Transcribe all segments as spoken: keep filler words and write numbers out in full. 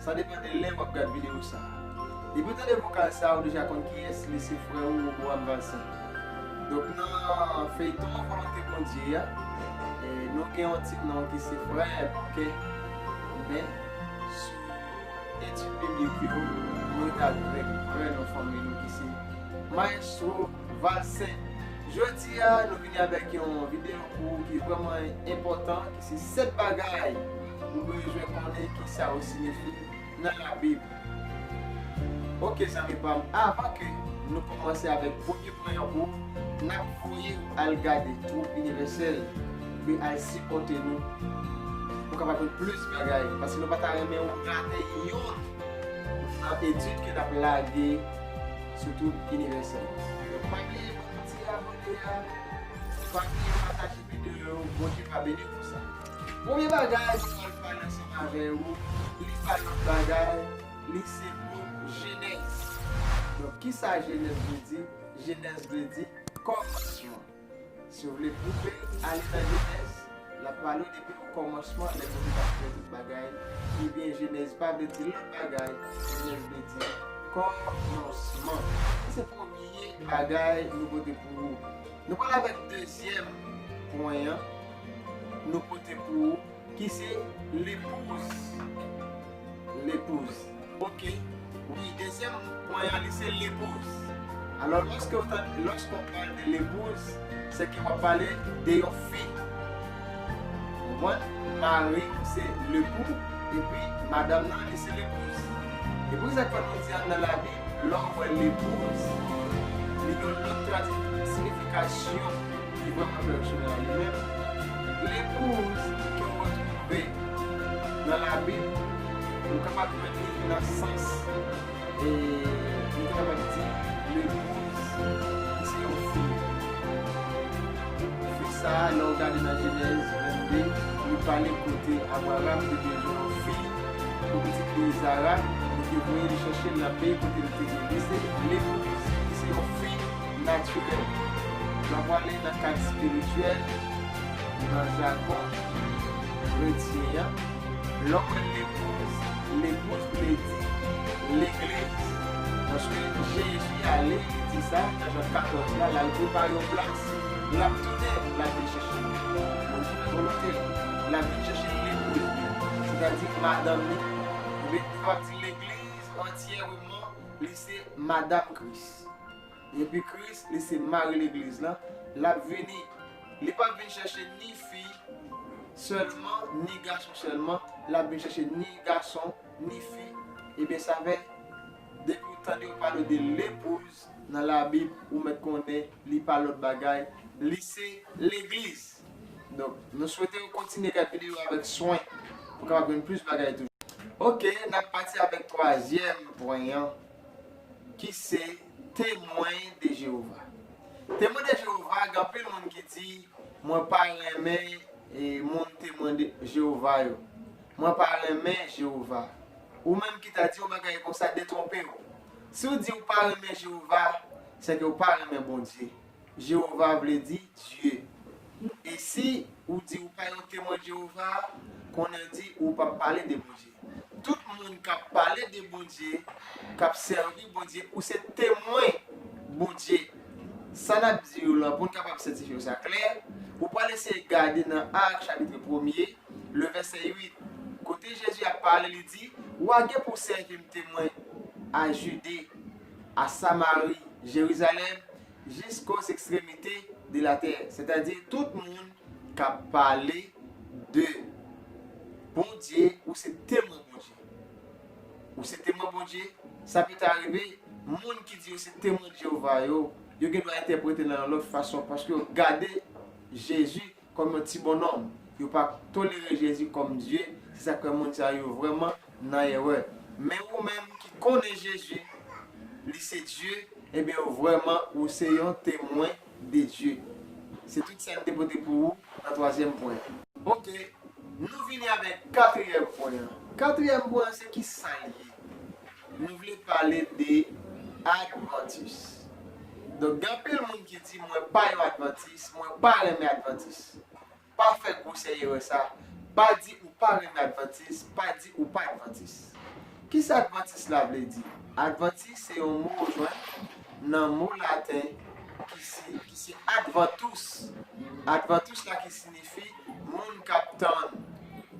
Sa depann de lè w ap gad videyo sa. Depi w tande vokal sa, ou deja konn kiyès li, se frè ou, Roboam Valcin. Donk, nan feyton Volonte Bondye a, e, nou gen yon ti non ki se Frè Bouke. Men, sou etid biblik yo, nou rete avèk vrè non fanmi nou ki se Mayestwo Valcin. Jodi a, nou vini avèk yon videyo pou ou ki vrèman enpòtan, ki se sèt bagay ou bezwen konnen ki sa yo siyifi nan Labib. Oke, zanmi pa m, avan ke nou kòmanse avèk premye pwen an pou, n ap voye w al gade Twoup Inivèsèl, epi al sipòte nou pou kapab jwenn plis bagay, paske nou pa ta renmen ou rate youn nan etid ke n ap lage sou Twoup Inivèsèl. Donk, pa bliye ban nou ti abòne a, pa bliye pataje videyo yo, Bondye va beni w pou sa. Premye bagay, mwen pral pale ansanm avè ou, li pa lòt bagay, li se mo Jenèz. Donk, kisa Jenèz vle di? Jenèz vle di kòmansman. Si w vle pou w ale nan Jenèz, l ap pale w depi o kòmansman, lè Bondye t ap kreye tout bagay. Ebyen, Jenèz pa vle di lòt bagay, Jenèz vle di kòmansman. Sa se premye bagay nou pote pou ou. Nou pral avèk dezyèm pwen an, nou pote pou ou, ki se lepouz. Lepouz. Oke. Wi, dezyèm pwen an, li se lepouz. Alò, lòske w tande, lòske w pale de lepouz, se ke w ap pale de yon fi. Ou konprann? Mari se lepou, epi madanm nan, li se lepouz. E poukisa k fè nou di an nan Labib, lè w wè lepouz, li gen yon lòt tradi-, siyifikasyon ki vrèman fè l chonje a li menm. Lepouz ke w retwouve nan Labib, ou kapab jwenn li nan sans, e, nou te kapab di, lepouz, ki se yon fi. Fi sa a, lè w gade nan Jenèz vennde, li pale kote Abraram te bezwen yon fi pou pitit li Sara, li te voye li chèche l nan peyi kote li te ye. Li se lepouz, li se yon fi natirèl. Lè w prale nan kad espirityèl, nan jagon kretyen an, lè w wè lepouz, lepouz vle di legliz. Paske Jezi ale, li di sa nan Jan katòz la, l al prepare yon plas, l ap tounen, l ap vin chèche nou. Bondye fè volonte l, l ap vin chèche lepouz li, sètadi madanm li. Ebyen, nou kapab di legliz antyèman, li se madanm Kris. Epi Kris, li se mari legliz lan. L ap vini. Li p ap vin chèche ni fi sèlman, ni gason sèlman. L ap vin chèche ni gason, ni fi. Ebyen, sa fè, depi w tande yo pale de lepouz nan Labib, ou mèt konnen li pa lòt bagay. Li se legliz. Donk, nou swete w kontinye gad videyo avèk swen pou kapab jwenn plis bagay toujou. Oke, n ap pati avèk twazyèm pwen an, ki se Temwen de Jewova. Temwen de Jewova, gen anpil moun ki di, "Mwen pa renmen, e, moun Temwen de Jewova yo. Mwen pa renmen Jewova." Ou menm ki ta di yon bagay konsa, detwonpe w. Si w di w pa renmen Jewova, se ke w pa renmen Bondye. Jewova vle di Dye. E si ou di ou pa yon Temwen Jewova, konnen di ou p ap pale de Bondye. Tout moun k ap pale de Bondye, k ap sèvi Bondye, ou se temwen Bondye. Sa n ap di yo la, pou n kapab sètifye w sa klè, ou pral eseye gade nan Ak chapit premye, le vèsè uit, kote Jezi ap pale, li di, "Ou a gen pou sèvi m temwen a Jide, a Samari, Jerizalèm, jiskos ekstremite de latè." Sètadi, tout moun k ap pale de Bondye, ou se temwen Bondye. Ou se temwen Bondye, sa pita rive, moun ki di yo se temwen Jewova yo, yo gen dwa entèprete l nan yon lòt fason, paske yo gade Jezi kòm yon ti bonnonm. Yo pa tolere Jezi kòm Dye, se sa k fè moun sa yo vrèman nan erè. Men ou menm ki konnen Jezi, li se Dye, ebyen, ou vrèman, ou se yon temwen de Dye. Se tout sa m te pote pou ou nan twazyèm pwen. Oke, nou vini avèk katriyèm pwen an. Katriyèm pwen an, se ki sa l ye? Nou vle pale de Advantis. Donk, gen anpil moun ki di, "Mwen pa yon Advantis, mwen pa renmen Advantis." Pa fè gwosè erè sa. Pa di ou pa renmen Advantis, pa di ou pa Advantis. Kisa advantis la vle di? Advantis se yon mo ou jwenn nan mo laten ki si, ki se adventus. Adventus la ki sinifi moun k ap tann.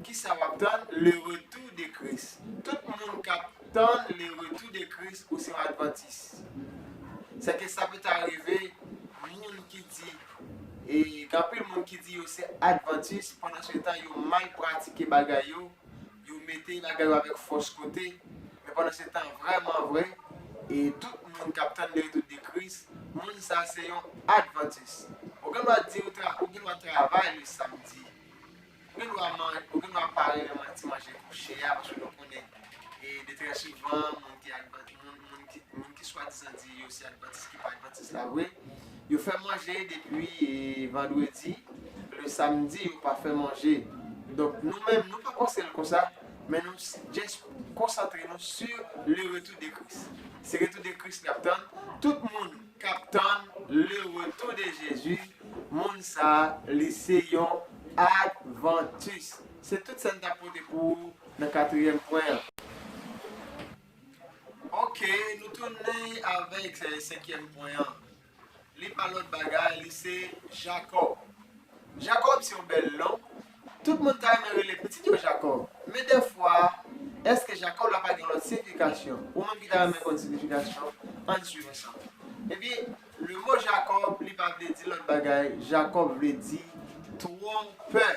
Kisa w ap tann? Le retour de Christ. Tout moun k ap tann le retour de Christ ou se yon advantis. Se ke sa pèt arive, moun ki di, e gen anpil moun ki di yo se advantis, pandan se tan yo mal pratike bagay yo, yo mete bagay yo avèk fòs kote, men pandan se tan vrèman vre, e tout moun k ap tann le retour de Christ, moun sa se yon advantis. Ou gen dwa di ou, tra, ou gen dwa travay le samdi, ou gen dwa man, ou gen dwa pare le ti manje kouche a, paske nou konnen, e de trè souvan, moun ki advan-, moun, moun ki, moun ki swadizan di yo se advantis ki pa advantis la vre, yo fè manje depi, e, vandredi, le samdi yo pa fè manje. Donk nou menm nou pa panse l konsa, men nou s-, just konsantre nou sur le retour de Christ. Se retour de Christ n ap tann. Tout moun k ap tann le retour de Jésus, moun sa li se yon advantis. Se tout sa n t ap pote pou ou nan katriyèm pwen an. Ok, nou tounen avèk, e, senkyèm pwen an. Li pa lòt bagay, li se Jakòb. Jakòb se yon bèl non. Tout moun ta renmen rele pitit yo Jakòb. Men dèfwa, èske Jakòb la pa gen lòt siyifikasyon? Ou menm ki ta renmen konn siyifikasyon, ann swiv ansanm. Ebyen, le mo Jakòb, li pa vle di lòt bagay. Jakòb vle di twonpè.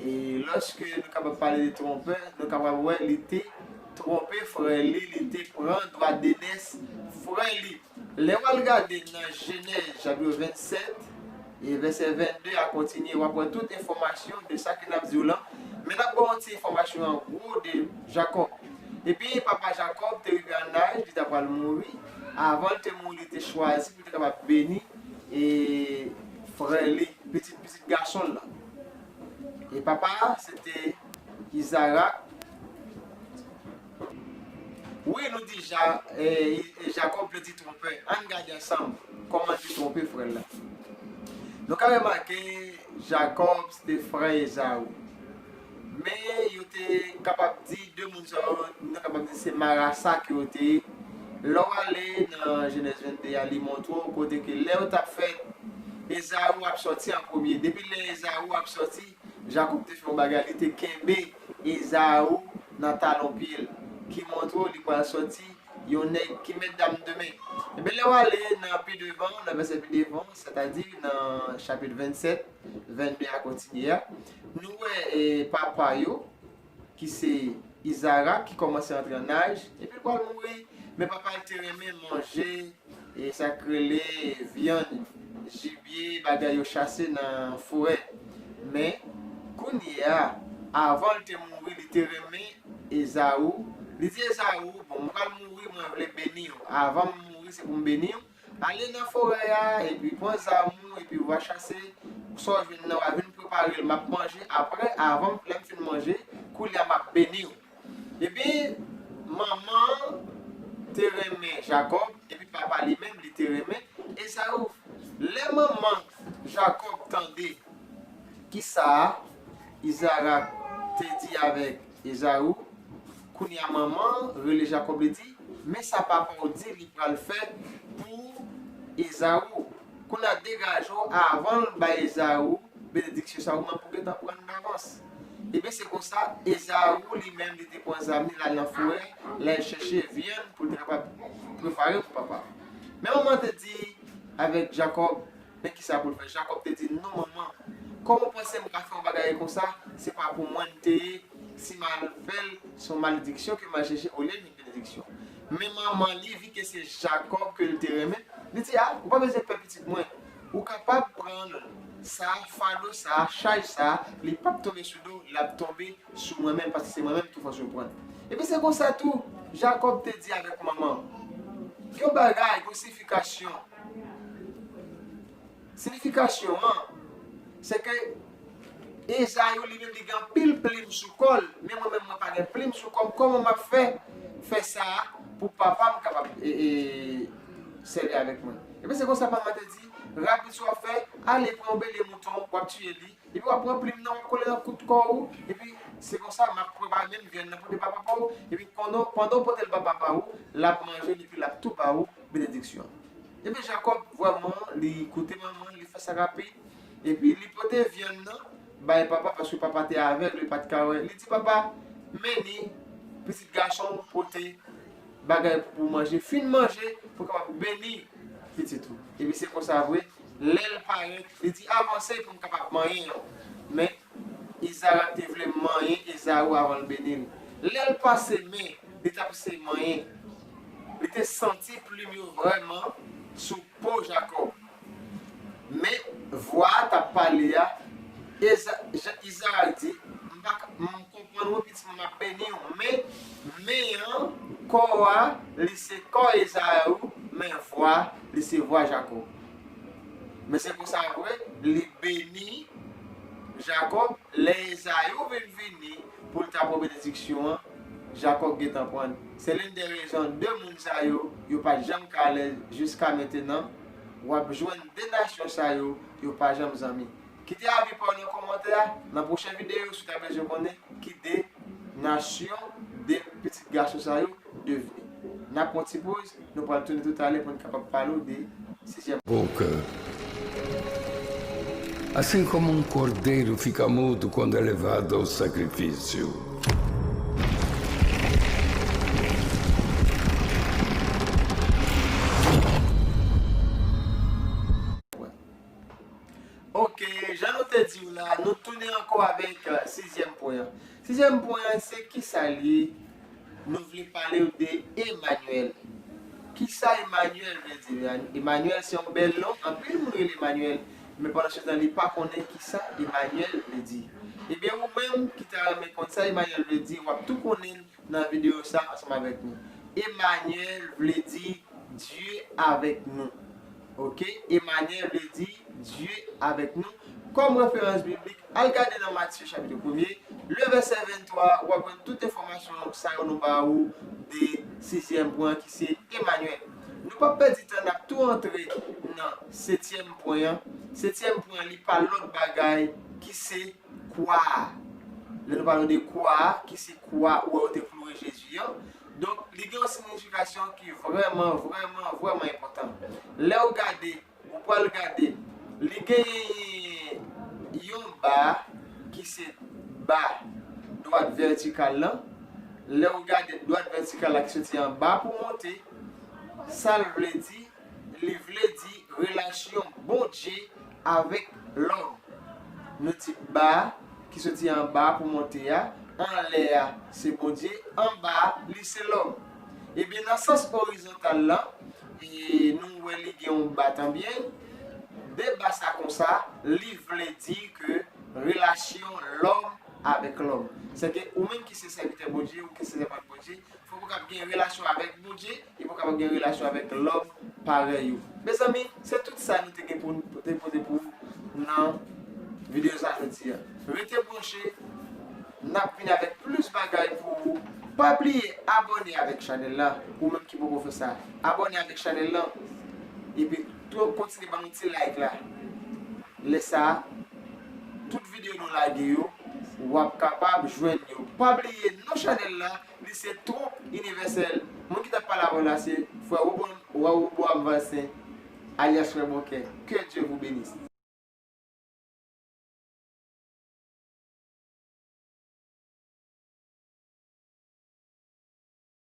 E lòske nou kapab pale de twonpè, nou kapab wè li te twonpe frè li, li te pran dwa denès frè li. Lè w al gade nan Jenèz chapit vennsèt, e vèsè vennde a kontinye, w ap wè tout enfòmasyon de sa ke n ap di w lan. Men n ap ba w yon ti enfòmasyon an gwo de Jakòb. Epi papa Jakòb te rive an aj, li ta pral mouri. Avan l te mouri, li te chwazi pou l te kapab beni, e, frè li, pitit, pitit gason l lan. E papa a, se te Izarak. Wi, nou di Ja-, e, e, Jakòb vle di twonpè. Ann gade ansanm kòman li twonpe frè l la. Nou ka remake Jakòb se te frè Ezaou. Men yo te kapab di de moun sa yo, nou kapab di se marasa ke yo te ye. Lè w ale nan Jenèz vennde a, li montre w kote ke lè yo t ap fèt, Ezaou ap sòti an premye. Depi lè Ezaou ap sòti, Jakòb te fè yon bagay, li te kenbe Ezaou nan talon pye l, ki montre w li pral sòti yon nèg ki mèt dam demen. Ebyen, lè w ale nan pi devan, nan vèsè pi devan, sètadi nan chapit vennsèt, vennde a kontinye a, nou wè, e, papa yo, ki se Izarak, ki kòmanse antre an aj, epi l pral mouri. Men papa l te renmen manje, e, sa k rele vyann, jibye, bagay yo chase nan forè. Men, kounye a, avan l te mouri, li te renmen Ezaou. Li di Ezaou, bon, mwen pral mouri, mwen vle beni w. Avan m mouri, se pou m beni w. Ale nan forè a, epi pran zam ou, epi w a chase, sa w jwenn nan, w a vin prepare l, m ap manje. Apre, avan m, lè m fin manje, kounye a m ap beni w. Epi, manman an te renmen Jakòb, epi papa li menm, li te renmen Ezaou. Lè manman Jakòb tande kisa Izarak te di avèk Ezaou, kounye a manman an rele Jakòb, li di, men sa papa w di li pral fè pou Ezaou. Kounye a degaje w avan l bay Ezaou benediksyon sa ou menm pou gentan pran davans. Ebyen, se konsa, Ezaou li menm, li te pran zam li, l al nan forè, l al chèche vyann pou l te kapab prepare pou papa. Men manman te di avèk Jakòb, men kisa pou l fè? Jakòb te di, non, manman, kòman w panse m ka fè yon bagay konsa? Se pa pou mwen m te ye, si m al fè l, se yon malediksyon ke m al chèche olye l vin benediksyon. Men manman li, vi ke se Jakòb ke l te renmen, li di, a, ou pa bezwen pè pitit mwen. Ou kapab pran sa, fado sa, chaj sa, li p ap tonbe sou do, l ap tonbe sou mwen menm, paske se mwen menm ki fòs yo pran. Epi se konsa tou, Jakòb te di avèk manman, gen yon bagay, gen yon siyifikasyon. Siyifikasyon an, se ke Ezaou li menm li gen anpil plim sou kò l, men mwen menm mwen pa gen plim sou kò m, kòman m ap fè, fè sa pou papa m kapab, e, e, sèvi avèk mwen? Ebyen se konsa manman te di, rapid sa w ap fè, ale pran yon belye mouton, w ap tiye li, Epi w ap pran plim nan, w ap kole nan kout kò w, epi se konsa m ap prepare menm vyann nan pote ba papa w, epi pandan, pandan w pote l ba papa w, l ap manje l, epi l ap tou ba w benediksyon. Epi Jakòb, vrèman, li koute manman, li fè sa rapid, epi li pote vyann nan bay papa, paske papa te avèg, li pa t ka wè. Li di papa, men ni, pitit gason w pote bagay pou w manje, fin manje, pou w kapab beni pitit ou. Epi se konsa vre, lè l parèt, li di, avanse pou m kapab manyen yo. Men, Izarak te vle manyen Ezaou avan l beni l. Lè l pase men, li t ap se manyen. Li te santi plim yo vrèman sou po Jakòb. Men vwa a t ap pale a, Eza, Jan, Izarak di, m pa ka, m konprann wi pitit mwen, m ap beni w, men men an, kò a, li se kò Ezaou, men vwa, li se vwa Jakòb. Men se konsa vre, li beni Jakòb, lè Ezaou vin vini pou l ta pran benediksyon an, Jakòb gentan pran l. Se l'une des raisons de moun sa yo, yo pa t janm ka alèz jiska mentenan. W ap jwenn de nasyon sa yo, yo pa janm zanmi. Kite avi pa w nan kòmantè a. Nan pwochen videyo, si w ta bezwen konnen ki de nasyon, de pitit gason sa yo devni. N ap pran ti poz, nou pral tounen toutalè pou n kapab pale w de sizyèm. Boca. Assim como um cordeiro fica mudo quando é levado ao sacrifício. Ok, jan nou te di w la, nou tounen ankò avèk, euh, sizyèm pwen an. Sizyèm pwen an, se kisa l ye? Nou vle pale w de Emanyèl. Kisa Emanyèl vle di? Emanyèl se yon bèl non, anpil moun rele Emanyèl, men pandan se tan li pa konnen kisa Emanyèl vle di. Ebyen, ou menm ki ta renmen konn sa Emanyèl vle di, w ap tou konnen l nan videyo sa ansanm avèk nou. Emanyèl vle di Dye avèk nou. Ok? Emanyèl vle di Dye avèk nou. Kòm referans biblik, al gade nan Matye chapit premye, le vèsè venntwa, w ap jwenn tout enfòmasyon sa yo nou ba ou de sizyèm pwen ki se Emanyèl. Nou p ap pèdi tan, n ap tou antre nan setyèm pwen an. Setyèm pwen an, li pa lòt bagay ki se kwa a. Lè nou pale de kwa a, ki se kwa ou wè yo te kloure Jezi an. Donk, li gen yon siyifikasyon ki vrèman, vrèman, vrèman enpòtan. Lè w gade, ou pral gade, li genyen yon ba ki se ba dwat vètikal lan. Lè w gade dwat vètikal la ki soti anba pou monte, sa l vle di, li vle di relasyon Bondye avèk lòm. Nou di ba ki soti anba pou monte a, anlè a se Bondye, anba a li se lòm. Ebyen, nan sans orizontal lan, e nou wè li gen yon ba tanbyen, de ba sa konsa, li vle di ke relasyon lòm avèk lòm. Sèke ou menm ki se sèvitè Bondye, ou ki se sèvant Bondye, fòk ou kab gen relasyon avèk Bondye, epi ou kapab gen relasyon avèk lòm parèy ou. Mezanmi, se tout sa nou te gen pou nou te pote pou ou nan videyo sa jodi a. Rete branche, n ap vini avèk plis bagay pou ou. Pa bliye abòne avèk chanèl la, ou menm ki poko fè sa. Abòne avèk chanèl la, epi tou kontinye ban nou ti like la. Lè sa a, tout videyo nou lage yo, w ap kapab jwenn yo. Pa bliye non chanèl la, li se Twoup Inivèsèl. Moun ki t ap pale avè w la se frè Wobòm, Wobòm Vansen, alyas Frè Bonkè. Que Dieu vous bénisse.